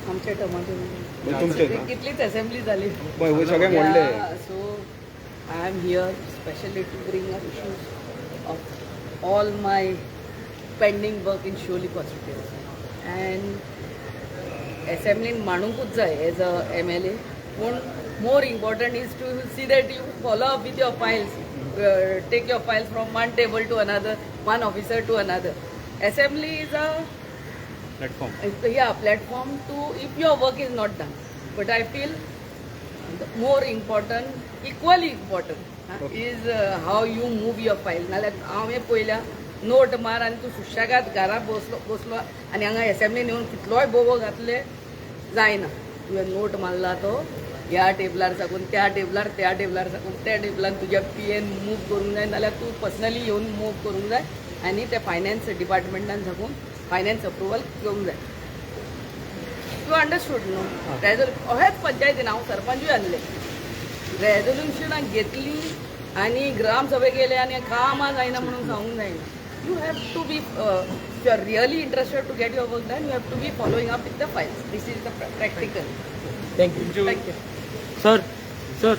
आमच्या टर्माचे. तुमचे कितलीच असेंब्ली झाली. पळय, सगळे मोडले. So I am here specially to bring up issues of all my pending work in Siolim constituency, and असेंब्लीन मांडूंकूच जाय एज अ एमएलए, पूण more important is to see that you follow up with your files, take your files from one table to another, one officer to another. Assembly is a platform. Yeah, platform to, if your work is not done. But I feel the more important, equally important is how you move your file. नाल्यार हांव हें पळयल्या, note मार आनी तूं सुशेगाद घरा बसलो बसलो आनी हांगा एसेंब्लीन येवन कितलोय बोबो घातले, जायना. तुवें नोट मारला तो ह्या टेबलार साकून त्या टेबलार, त्या टेबलार साकून त्या टेबलार, तुज्या पीएन मूव करूंक जाय, नाल्यार तूं पर्सनली येवन मूव करूंक जाय आनी ते फायनान्स डिपार्टमेंटान साकून फायनान्स अप्रुवल घेवंक जाय. You understood न्हू? रेजोल अहेच पंचायतीन हांव सरपंचूय आसले. रेजोल्युशनां घेतली आनी ग्रामसभे गेले आनी कामां जायना म्हणून सांगूंक जायना. You have to be, if you are really interested to get your work done, you have to be following up with the files. This is the practical. Thank you. Thank you. Sir, sir.